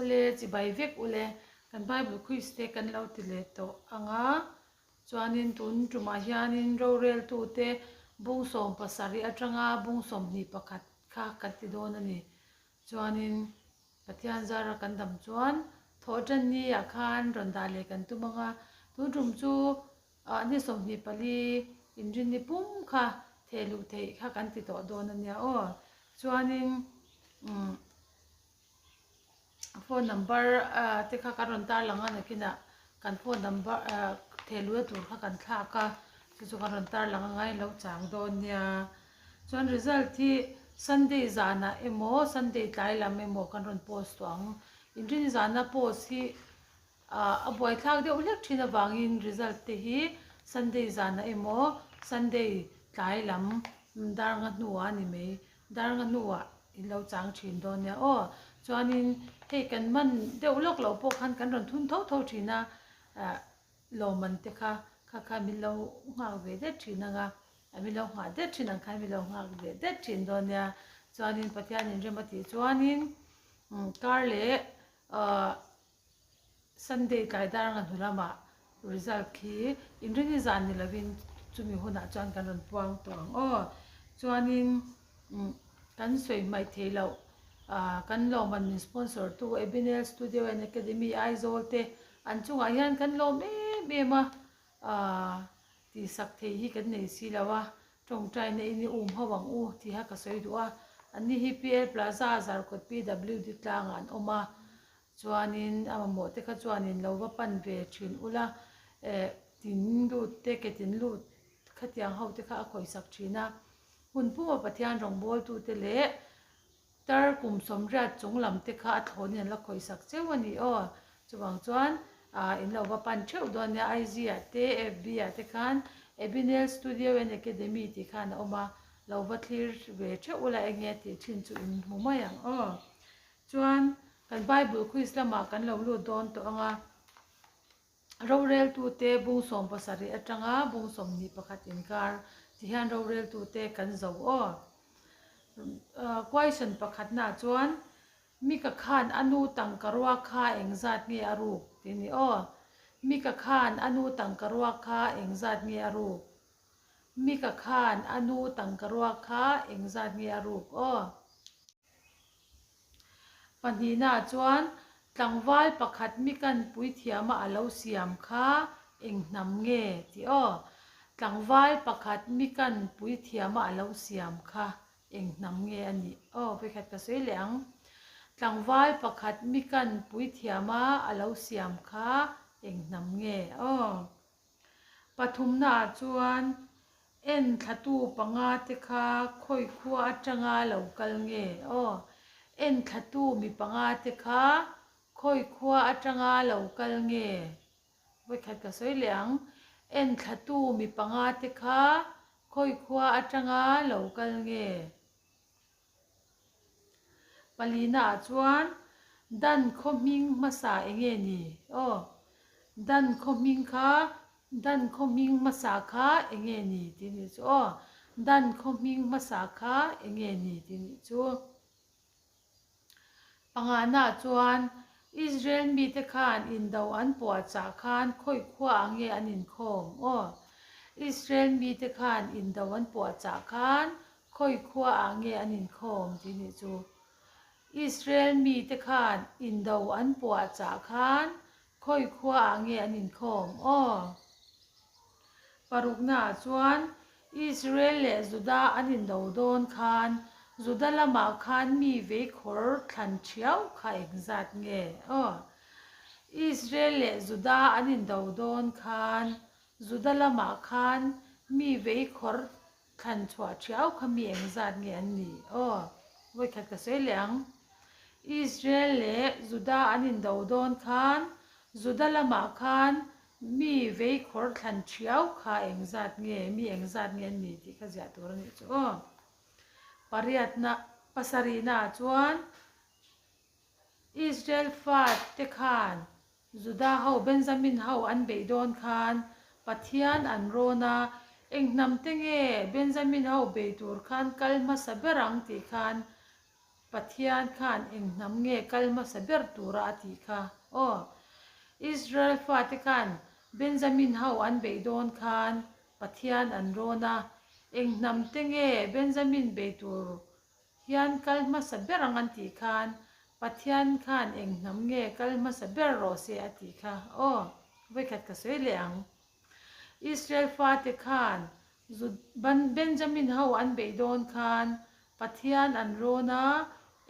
Awle, chibai vek ule, kan Bible quiz te kan lo ti leh tawh ang a, chuanin tun tumah hianin roreltute bung 17 atanga bung 21 kha kan ti dawn a ni. Chuanin Pathian zara kan dam chuan thawhtan ni ah khan rawn dah leh kan tum ang a, tun tum chu Ah ni 24 inrinni pum kha theh luh theih kha kan ti tawh dawn a nia aw. Chuanin umm phone number ah te kha kan rawn tar lang a nakinah kan phone number ah theh luhna tur kha kan thlak a chu chu kan rawn tar lang a ngai lo chang dawn nia. Chuan result hi Sunday zanah emaw Sunday tlai lam emaw kan rawn post tawh ang. Inrinni zana post hi A buaithlak deuh hlek thin avangin result te hi Sunday zanah emaw Sunday tlai lam dar nga hnuah a ni mai, dar nga hnuah in lo chang thin dawn nia aw. Chuanin hei kan man deuh lawk loh pawh khan kan rawn thun tho tho thin a, lawmman te kha kha kha min lo nghak ve det thin ang a, min lo nghah det thin ang khan min lo nghak ve det thin dawn nia. Chuanin Pathianin rem a tih chuanin kar leh Sunday tlai dar nga hnu lamah result khi inrini zan ni lovin chumi hunah chuan kan rawn puang tawh ang aw. Chuanin kan sawi hmaih theih loh kan lawmman min sponsor tu Ebinel Studio and Academy Aizawl te an chungah hian kan lawm em em a, tihsak thei hi kan nei si lo a, tawngtaina in i um ho ang u tih kha ka sawi duh a. Anni hi PL Plaza Zarkawt PWD tlangah an awm a. Chuanin a mamawh te kha chuanin lo va pan ve thin ula, eh tin lut te ke tin lut khatiang ho te kha a khawisak thin a. Hun puma Pathian rawngbawltute leh tar kum 80 chung lam te kha a thlawnin an la khawisak cheu a ni aw. Chuvang chuan ah in lo va pan theuh dawn nia IG ah te FB ah te khan Ebinel Studio and Academy tih khan a awm a, lo va thlir ve theuh ula enge tih thin chu in hmu mai ang aw. Chuan kan Bible quiz lamah kan lo lut dawn tawh ang a, roreltute bung 70 atanga bung 21 inkar ti hian roreltute kan zo aw. Question pakhatnaah chuan Mika khan a nu tangka rua kha engzat nge a ruk tih a ni aw. Mika khan a nu tangka rua kha engzat nge a ruk? Mika khan a nu tangka rua kha engzat nge a ruk aw. Pahnihnaah chuan tlangval pakhat mikan puithiama a lo siam kha eng hnam nge tih aw. Tlangval pakhat mikan puithiama a lo siam kha eng hnam nge a nih aw vawikhat ka sawi leh ang. Tlangval pakhat mikan puithiama a lo siam kha eng hnam nge aw. Pathumnaah chuan en thlatu panga te kha khawi khua atanga lo kal nge aw? En thlatu mi panga te kha khawi khua atanga lo kal nge? Vawikhat ka sawi leh ang. En thlatu mi panga te kha khawi khua atanga lo kal nge? Palina ah chuan Dan khaw hming hmasa eng nge ni? Aw, Dan khaw hming kha, Dan khaw hming hmasa kha eng nge ni tih nih chu aw. Dan khaw hming hmasa kha eng nge ni tih nih chu. Pangana ah chuan Israel mite khan indo an puahchah khan khawi khua ah nge an inkhawm? Aw, Israel mite khan indo an puahchah khan Khawi khua ah nge an inkhawm tih nih chu? Israel mite khan indo an puah chah khan khawi khua ah nge an inkhawm? Aw. Parukna ah chuan Israel leh Juda an indo dawn khan Juda lamah khan mi veikhawr thlan thiau kha engzat nge? Aw. Israel leh Juda an indo dawn khan Juda lamah khan mi veikhawr Thlan chhuah thiau kha mi engzat nge an nih? Aw, vawikhat ka sawi leh ang. Israel leh Juda an indo dawn khan Juda lamah khan mi veikhawr thlan thiau kha engzat nge, mi engzat nge an nih tih kha ziah tur a nih chu aw. Pariatna, pasarihnaah chuan Israel fate khan Juda ho, Benjamin ho an beih dawn khan Pathian an rawn a, eng hnam te nge Benjamin ho bei tur khan kal hmasa ber ang tih khan Pathian khan eng hnam nge kal hmasa ber tura a tih kha? Aw. Israel fate khan Benjamin ho an beih dawn khan Pathian an rawn a, eng hnam te nge Benjamin bei tur hian kal hmasa ber ang an tih khan Pathian khan eng hnam nge kal hmasa ber rawh se a tih kha? Aw. Vawikhat ka sawi leh ang. Israel fate khan Benjamin ho an beih dawn khan Pathian an rawn a,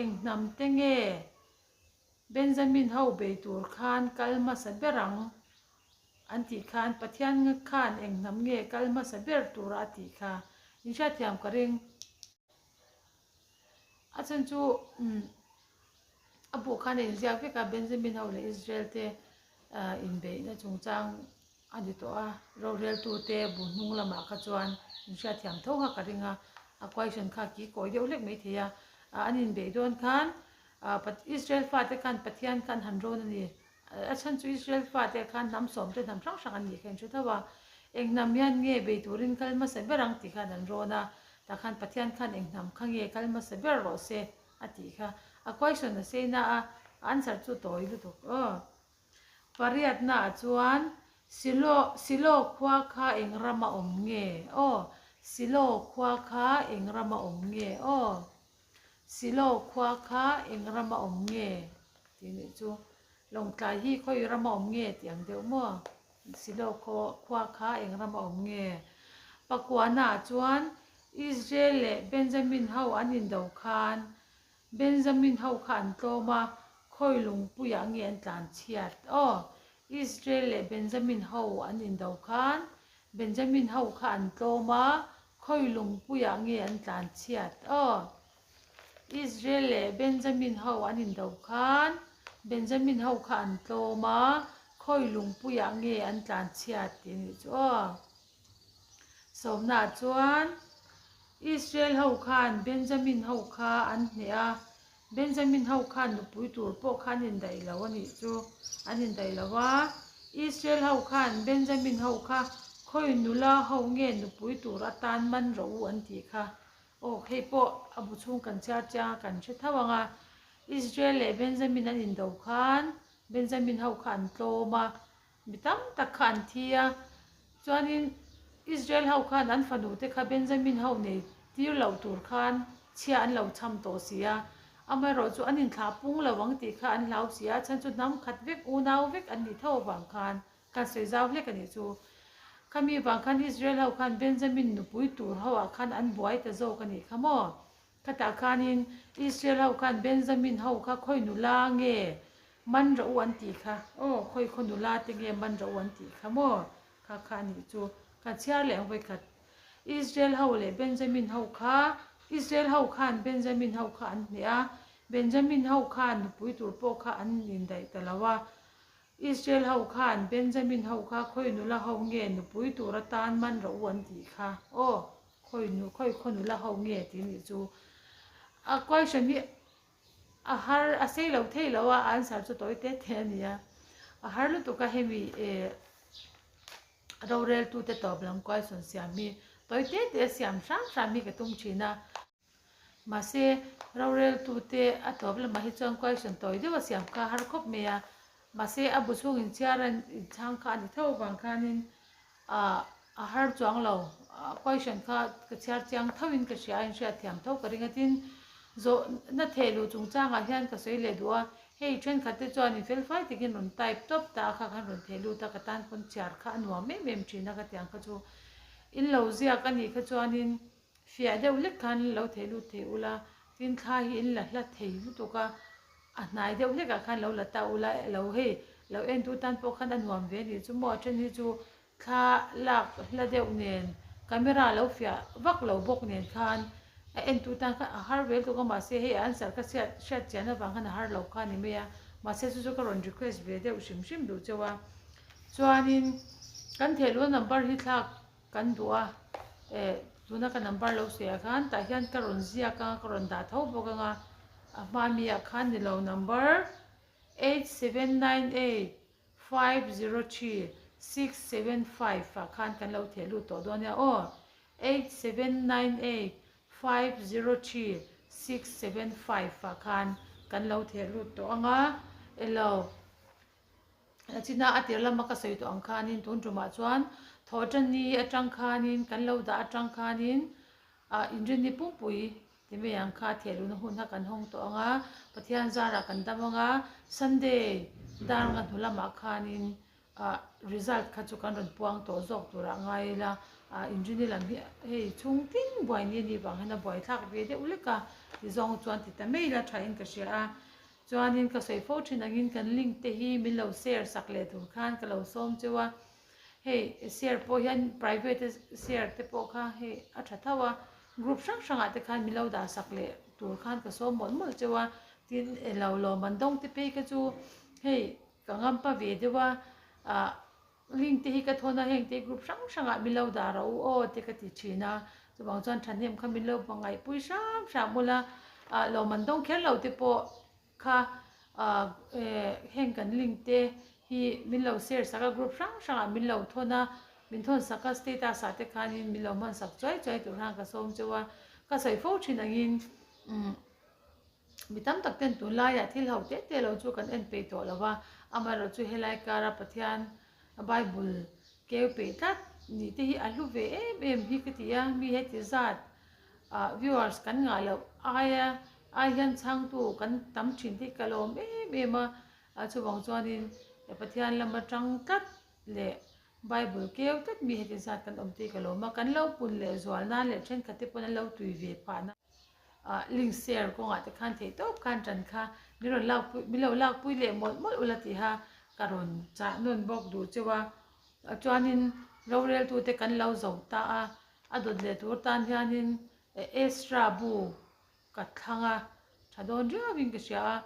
eng hnam te nge Benjamin ho bei tur khan kal hmasa ber ang an tih khan Pathian khan eng hnam nge kal hmasa ber tura a tih kha in hriatthiam ka ring. A chhan chu a buh khan a inziak vek a, Benjamin ho leh Israel te inbeihna chungchang a ni tawh a, roreltute bu hnung lamah kha chuan in hriatthiam tho kha ka ring a, a question kha ki kawi deuh hlek maithei a, an inbeih dawn khan Israel fate khan Pathian kha an han rawn a ni, a chhan chu Israel fate khan hnam sawm te hnam hrang hrang an nih kha in hre tho a, eng hnam hian nge bei turin kal hmasa ber ang tih khan an rawn a, tah khan Pathian khan eng hnam kha nge kal hmasa ber rawh se a tih kha a question a sei na a, a answer chu tawi lutuk aw. Pariatnaah chuan Silo Silo khua kha eng rama awm nge aw? Silo khua kha eng rama awm nge aw? Silo khua kha eng rama awm nge? Tih nih chu Lawngtlai hi khawi rama awm nge tih ang deuh maw? Silo khua kha eng rama awm nge? Pakuanaah chuan Israel leh Benjamin ho an indo khan Benjamin ho kha an tlawm a, khawi lungpuiah nge an tlan chhiat? Aw, Israel leh Benjamin ho an indo khan Benjamin ho kha an tlawm a, khawi lungpuiah nge an tlan chhiat? Aw, Israel leh Benjamin ho an indo khan Benjamin ho kha an tlawm a, khawi lungpuiah nge an tlan chhiat tih a nih chu aw. Sawmnaah chuan Israel ho khan Benjamin ho kha an hneh a, Benjamin ho khan nupui tur pawh kha an indaih lo a nih chu, an indaih lo a. Israel ho khan Benjamin ho kha khawi nula ho nge nupui tur atan man rawh u an tih kha. Aw, hei pawh a bu chhung kan chhiar chiang a kan hre tho ang a. Israel leh Benjamin an indo khan Benjamin ho kha an tlawm a, Mi tam tak kha an thi a, chuanin Israel ho khan an fanu te kha Benjamin ho nei tir loh tur khan chhia an lo cham tawh si a, amaherawh chu an inthlah pung lo ang tih kha an hlau si a, chhan chu hnam khat vek, unau vek an nih tho avang khan kan sawi zau hlek a nih chu. Khami vang khan Israel ho khan Benjamin nupui tur ho ah khan an buai ta zawk a nih kha maw? Khatah khanin Israel ho khan Benjamin ho kha khawi nula nge man rawh u an tih kha, aw khawi khaw nula te nge man rawh u an tih kha maw? Kha kha a nih chu kan chhiar leh ang vawikhat. Israel ho leh Benjamin ho kha Israel ho khan Benjamin ho kha an hneh a, Benjamin ho khan nupui tur pawh kha an indaih ta lo a, Israel ho khan Benjamin ho kha khawi nula ho nge nupui tur atan man rawh u an tih kha, aw Khawi nu khawi khaw nula ho nge tih nih chu a question hi a har a sei lo thei lo a answer chu tawi te te a ni a a har lutuk a hemi eh rorel tu te tawp lam question siam hi tawi te te a siam hram hram hi ka tum thin a mahse rorel tu te a tawp lamah hi chuan question tawi deuh a siam kha a har khawp mai a mahse a bu chhung inchhiar a inchhang kha a ni tho avang khanin Ah a har chuang lo, question kha ka chhiar chiang tho in ka hria a, in hriat thiam tho ka ring a tin zawhna theh luh chungchangah hian ka sawi leh duh a, hei thenkhat te chuan in fel fai takin rawn type tawp ta a kha khan rawn theh lut a ka tan pawn chhiar kha a nuam em em thin a ka tiang kha chu in lo ziak a nih kha chuanin fiah deuh hlek khan lo theh lut thei ula tin thla hi in la hla thei lutuk a A hnai deuh hlekah khan lo la ta ula lo hei lo en tu tan pawh khan a nuam ve anih chu maw a then hi chu thla lak hla deuh nen camera lo fiah vak lo bawk nen khan a en tu tan khan a har vel tuk a mahse hei a answer ka chhiat hriat chian avang khan a har lo kha a ni mai a mahse chu chu ka rawn request ve deuh hrim hrim duh cheu a chuanin kan thehluh number hi thlak kan duh a eh tuna ka number lo sawi ah khan tah hian ka rawn ziak anga ka rawn dah tho bawk anga a hma mi ah khan ni lo number 8798503675 ah khan kan lo theh lut tawh dawn nia aw 8798503675. 675 ah khan kan lo theh lut tawh ang a, elo china a tir lama ka sawi tawh ang khanin tun tumah chuan thawhṭanni atang khanin kan lo dah atang khanin ah inrinni pumpui ti mai ang kha theh luhna hun kha kan hawng tawh ang a, Pathian zarah kan dam ang a, Sunday dar nga hnu lamah khanin Ah result kha chu kan rawn puang tawh zawk turah ngai ila, ah inrini lam hi hei chhung tin buai ni a nih vang hian a buai thlak ve deuh lek a, ti zawng chuan ti ta mai ila thain ka hria a. Chuanin ka sawi fo thin angin kan link te hi min lo share sak leh tur khan ka lo sawm cheu a, hei share pawh hian private a share te pawh kha hei a tha tho a, group hrang hrangah te khan min lo dah sak leh tur khan ka sawm mawlh mawlh cheu a, tin elo lawm an dawng te phei kha chu hei Ka ngampa ve deuh a, ah link te hi ka thawn a, heng te group hrang hrangah min lo dah rawh u aw te ka ti thin a, chuvang chuan thahnem kha min lo hmangaihpui hram hram ula, ah lawm an dawng kher lo te pawh kha ah eh heng kan link te hi min lo share sak a, group hrang hrangah min lo thawn a, min thawn sak a status ah te khanin min lo hman sak chuai chuai tur khan ka sawm cheu a, ka sawi fo thin angin umm. Mi tam tak ten tunlaiah thil ho teh teh lo chu kan en peih tawh lo va, amaherawh chu helai kara Pathian Bible keu peih tlat nih te hi a hlu ve em em hi ka ti a, mi heti zat ah viewers kan ngah loh aia ai hian chhangtu kan tam thin te hi ka lawm em em a, chuvang chuanin Pathian lama tang tlat leh Bible keu tlat mi heti zat kan awm te hi ka lawm a, kan lo pun leh zual nan leh thenkhat te pawn an lo tui ve phah na. Ah link share kawngah te khan theih tawp khan tan kha min rawn lak pui min lo lak pui leh mawlh mawlh ula tiha ka rawn chah nawn bawk duh cheu a chuanin roreltute kan lo zo ta a a dawt leh tur tan hianin Ezra bu ka thlang a tha dawn riauin ka hria a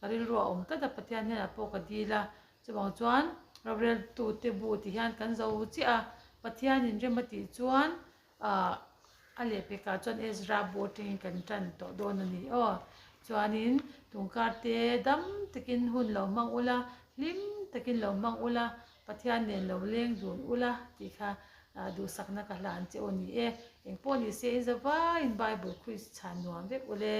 ka rilru a awm tlat a Pathian hnenah pawh ka dil a chuvang chuan roreltute bu ti hian kan zo chiah a Pathianin rem a tih chuan Ah a lehpekah chuan Ezra bu atangin kan tan tawh dawn a ni aw. Chuanin tungkar te dam takin hun lo hmang ula, hlim takin lo hmang ula, Pathian nen lo leng dun ula tih kha duhsakna ka hlan che aw ni e. Engpawh ni se in zavaiin Bible quiz chhan nuam vek ule.